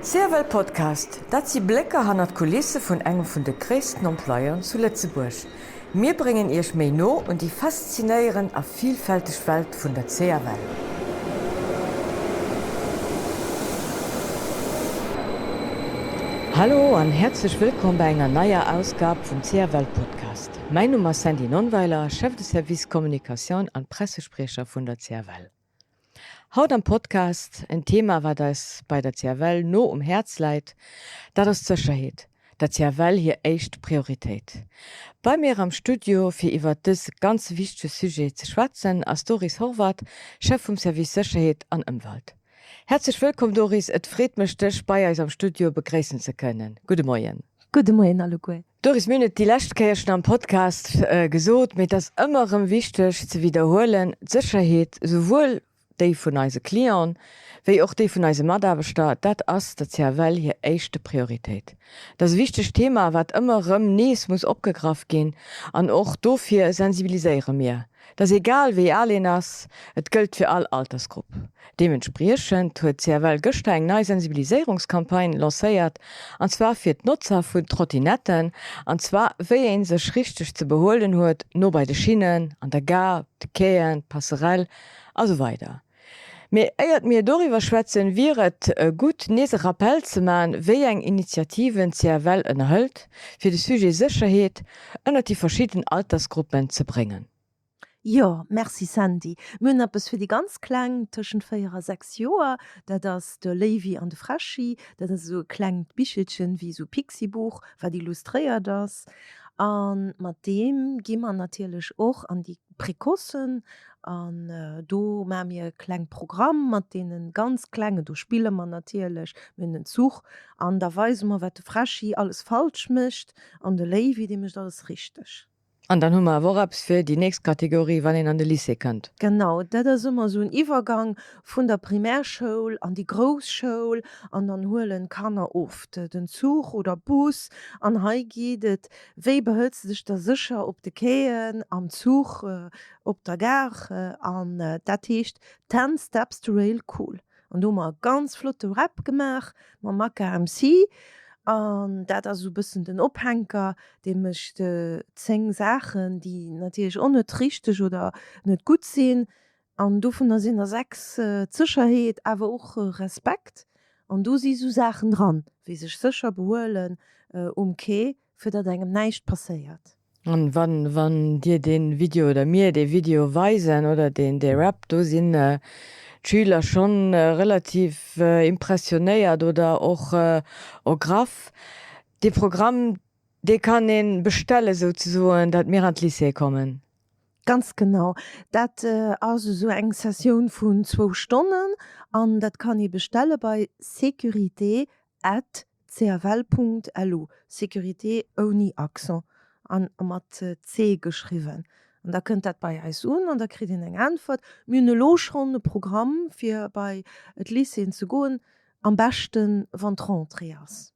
CFL Podcast, dat si Blécker hannert d'Kulisse vun engem vun de gréissten Employeuren zu Lëtzebuerg. Mir bréngen Iech méi no un déi faszinéierend a vilfälteg Welt vun der CFL. Hallo an häerzlech wëllkomm bei enger neier Ausgab vum CFL Podcast. Mäin Numm ass Sandy Nonnweiler, Chef de Service Communication an Pressespriecher vun der CFL. Haut am Podcast en Thema wat eis bei der CFL no um Häerz läit, dat ass d'Sécherheet, der CFL hir éischt Prioritéit. Bei mir am Studio fir iwwert dës ganz wichtege Sujet ze schwätzen ass d'Doris Horvath, Chef vum Service Sécherheet an Ëmwelt. Häerzlech wëllkomm Doris, et freet mech dech bei eis am Studio begréissen ze kënnen. Gudde Moien. Gudde Moien alleguer. Doris, mir hunn et déi lescht Kéier schonn am Podcast gesot, mee et ass ëmmer erëm wichteg ze widderhuelen, D'Sécherheet, esouwuel déi vun eise Clienten, wéi och déi vun eise Mataarbechter, dat ass der CFL hir éischte Prioritéit. Et ass e wichtegt Thema, wat ëmmer erëm nees muss opgegraff ginn an och dofir sensibiliséiere mir. Et ass egal wéi al een ass, et gëllt fir all Altersgrupp. Deementspriechend huet d'CFL gëschter eng nei Sensibiliséierungscampagne lancéiert, an zwar fir d'Notzer vun Trottinetten, an zwar wéi een sech richteg ze behuelen huet no bei de Schinnen, an der Gare, op de Quaien, d'Passerelle a sou weider. Mee éiert mir doriwwer schwätzen, wier et gutt nees e Rappell ze man, wéi eng Initiativen d'CFL ënnerhëlt, fir de Sujet Sécherheet ënnert déi verschidden Altersgruppen ze bréngen. Jo, merci Sandy. Mir hunn eppes fir déi ganz Kleng tëschent 4 a 6 Joer. Dat ass de Léiwi an de Fräschi. Dat ass esou e klengt Bichelchen, wéi esou e Pixi-Buch, wat illustréiert ass. A mat deem gi mer natierlech och an déi Précocen an do maache mir e kleng Programm mat deene ganz Klengen. Do spille mer natierlech, mir hunn en Zuch an da weise mer, wat de Fräschi alles falsch mécht an de Léiwi, dee mécht alles richteg. An dann hu mer awer och eppes fir déi nächst Kategorie, wann een an de Lycée kënnt. Genau, dat ass ëmmer esou en Iwwergang vun der Primärschoul an déi grouss Schoul an dann huelen d'Kanner oft den Zuch oder Bus an hei geet et, wéi behëls de dech da sécher op de Quaien, am Zuch, op der Gare an dat heescht Ten Steps to Rail Cool. An do hu mer e ganz flotte Rap gemaach mam Maka MC. An dat ass esou e bëssen den Ophänker, dee mécht 10 Saachen, déi natierlech och net richteg oder net gutt sinn. An dovunner sinn der 6 d'Sécherheet, awer och Respekt. An do si sou Saachen dran, wéi sech sécher behuelen um Quai, fir datt engem näischt passéiert. An wann wann dir dee Video oder mir dee Video weisen oder deen dee Rap, do sinn d'Schüler schonn relativ impressionéiert oder och ergraff. Dee Programm, dee kann ee bestelle souzesoen, datt mir an d'Lycéeë kommen. Ganz genau. Dat ass esou eng Sessioun vun zwou Stonnen an dat kann ee bestelle bei sécurité at cfl.lu, Sécurité ouni Accent an mat c geschriwwen. An da kënnt dat bei eis un an da kritt een eng Äntwert. Mir hunn elo schonn e Programm fir bei d'Lycéeën ze goen, am beschten wann d'Rentrée ass.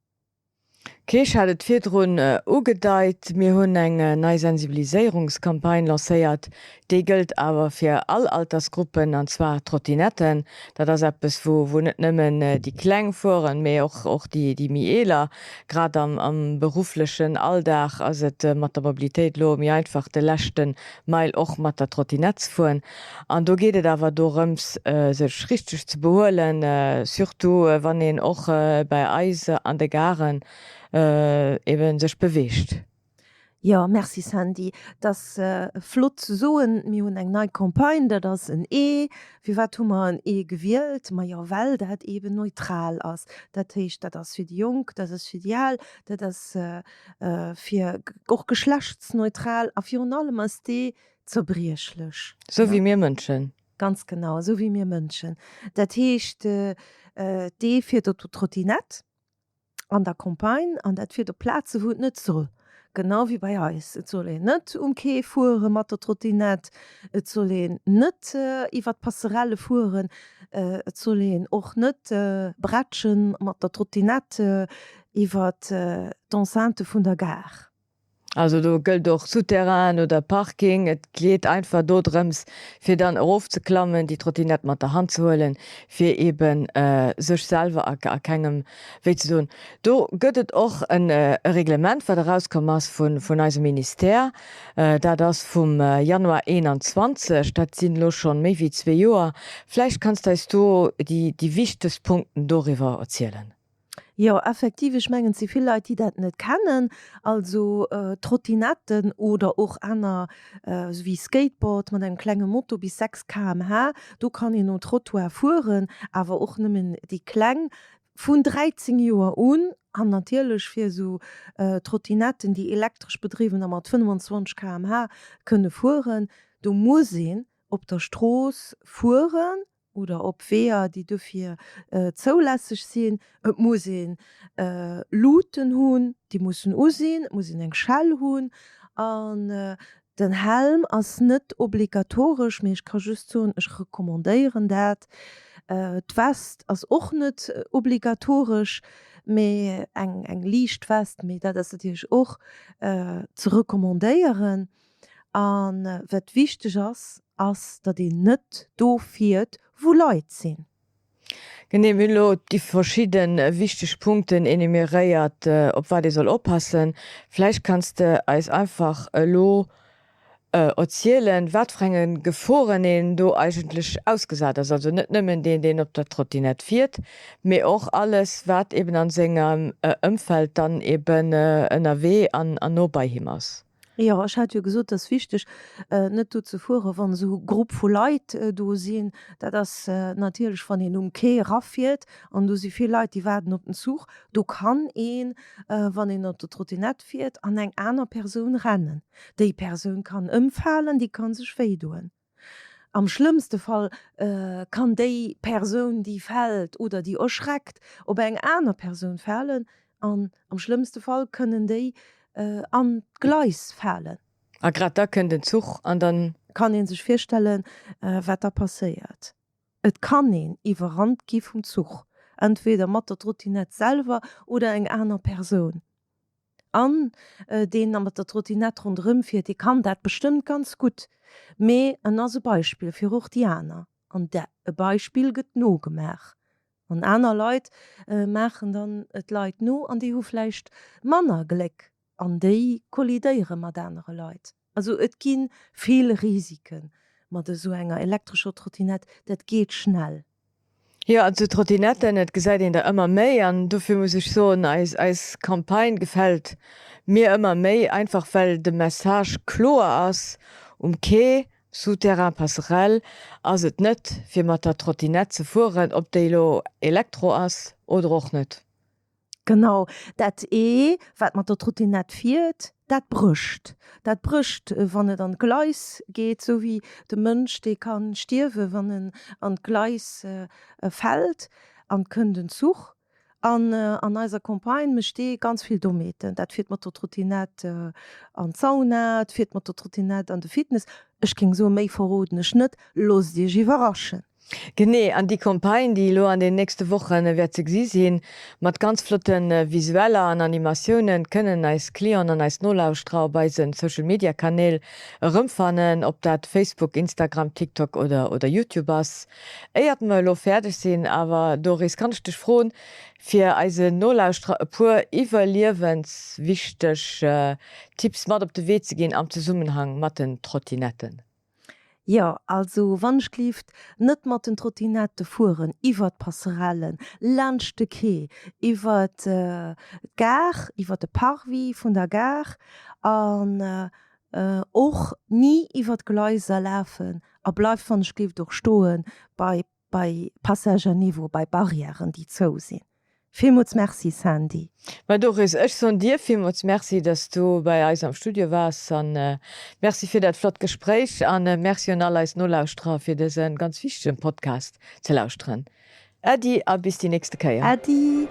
Ok, ech hat et virdrun ugedeit, mir hunn eng nei Sensibiliséierungscampagne lancéiert. Déi gëllt awer fir all Altersgruppen, an zwar d'Trottinetten. Dat ass eppes, wou wou net nëmmen déi Kleng fueren, mee och och déi déi méi Eeler. Grad am am berufflechen Alldag ass et mat der Mobilitéit elo méi einfach, de leschte Meil och mat der Trottinett ze fueren. An do geet et awer dorëms, sech richteg ze behuelen, surtout wann een och bei eis an de Garen eben sech beweegt. Jo, merci Sandy. Et ass flott ze soen, mir hunn eng nei Campagne, dat ass en E. Firwat hu mer en E gewielt? Majo, well dat eeben neutral ass. Dat heescht, dat ass fir déi Jonk, dat ass fir déi Al, dat ass fir och geschlechtsneutral a virun allem ass dee zerbriechlech. Sou wéi mir Mënschen. Ganz genau, esou wéi mir Mënschen. Dat heescht, d'E fiert op der Trottinett. an der Campagne an dat fiert op Plaze wou et net soll, genau wéi bei eis. Et soll een net um Quai fuere mat der Trottinett, et soll een net iwwer d'Passerelle fueren, et soll een och net bretschen mat der Trottinett iwwer d'Enceinte vun der Gare. Also do gëllt och Souterrain oder Parking, et geet einfach do drëms fir dann erofzeklammen, déi Trottinett mat der Hand ze huelen, fir eeben sech selwer a kengem wéi ze doen. Do gëtt et och e Reglement, wat erauskomm ass vun eisem Ministère, dat ass vum Januar 21, dat sinn elo schonn méi wéi zwee Joer. Vläicht kanns de eis do déi wichtegst Punkten doriwwer erzielen. Jo, effektiv, ech mengen, et si vill Leit, déi dat net kennen. Also Trottinetten oder och aner, esou wéi Skateboard mat engem klenge Moto bis 6 kmh, do kann een um Trottoir fueren, awer och nëmmen déi kleng vun 13 Joer un. An natierlech fir esou Trottinetten, déi elektresch bedriwwen a mat 25 kmh kënne fueren, do muss een op der Strooss fueren. oder op Weeër, déi dofir zoulässeg sinn. Et muss ee Luuten hunn, déi mussen u sinn, et muss een eng Schell hunn an den Helm ass net obligatoresch, mee ech ka just soen, ech recommandéieren dat. D'Vest ass och net obligatoresch, mee eng liicht Vest, mee dat ass natierlech och ze recommandéieren. A wat wichteg ass, ass, datt een net do fiert, wou Leit sinn. Genee, mir hunn elo déi verschidde wichteg Punkten enumeréiert, op wat ee soll oppassen. Vläicht kanns de eis einfach elo erzielen, wat fir enge Geforen een do eigentlech ausgesat ass. Also net nëmmen deen, deen op der Trottinett fiert, mee och alles, wat eben a sengem Ëmfeld dann eben ënnerwee an no bei him ass. Jo, ech hat jo gesot, et ass wichteg, net do ze fueren, wann esou Grupp vu Leit do sinn. Dat ass natierlech, wann een um Quai erafiert an do si vill Leit, déi waarden op den Zuch. Do kann een, wann een op der Trottinette fiert, an eng aner Persoun rennen. Déi Persoun kann ëmfalen, déi ka sech wéidoen. Am schlëmmste Fall kann déi Persoun, déi fält oder déi erschreckt, op eng aner Persoun falen an am schlëmmste Fall kënnen déi an d'Gleis falen. A grad da kënnt en Zuch an dann. Kann ee sech virstellen, wat da passéiert. Et kann een iwwerrannt gi vum Zuch, entweder mat der Trottinett selwer oder eng aner Persoun. An deen da mat der Trottinett ronderëm fiert, dee kann dat bestëmmt ganz gutt, mee en ass e Beispill fir och déi aner. An e Beispill gëtt nogemaach. An aner Leit maachen dann et Leit no an déi hu vläicht manner Gléck an déi kollidéiere mat anere Leit. Also et gi vill Risike mat esou enger elektrescher Trottinett, dat geet schnell. Jo, an zu Trottinetten, et gesäit een der ëmmer méi an dofir muss ech soen, eis, eis Campagne gefält mir ëmmer méi, einfach well de Message kloer ass, um Quai, Souterrain, Passerelle ass et net fir mat der Trottinett ze fueren, ob déi elo Elektro ass oder och net. Genau, dat Ee, wat mat der Trottinett fiert, dat brécht. Dat brécht, wann et an d'Gleis geet, esou wéi de Mënsch, dee ka stierwen, wann en an d'Gleis fält an et kënnt en Zuch. An an eiser Campagne mécht dee ganz vill Dommheeten. Dat fiert mat der Trottinett an d'Sauna, et fiert mat der Trottinett an de Fitness. Ech géing soen, méi verroden ech net, loosst iech iwwerraschen. Genee, an déi Campagne, déi elo an den nächste Woche wäert ze gesi sinn, mat ganz flotte Visueller an Animatiounen, kënnen eis Clienten an eis Nolauschterer op eise Social Media Kanäl erëmfannen, ob dat Facebook, Instagram, TikTok oder oder YouTube ass. Éiert mer elo fäerdeg sinn awer, Doris, kann ech dech froen, fir eise Nolauschterer e puer iwwerliewenswichteg Tipps mat op de Wee ze ginn am Zesummenhang mat den Trottinetten? Jo, also wann ech glift, net mat den Trottinette fueren iwwert d'Passerellen, laanscht de Quai, iwwert d'Gare, iwwert de Parvis vun der Gare an och ni iwwert d'Gleiser lafen a bleift wann ech glift och stoe bei bei Passage à niveau, bei Barrièren déi zou sinn. Villmools Merci Sandy. Ma Doris, ech soen dir villmools Merci, dass du bei eis am Studio waars an Merci fir dat flott Gespréich an Merci un all eis Nolauschterer fir dëse ganz wichtegen Podcast ze lauschteren. Äddi a bis déi nächste Kéier. Äddi.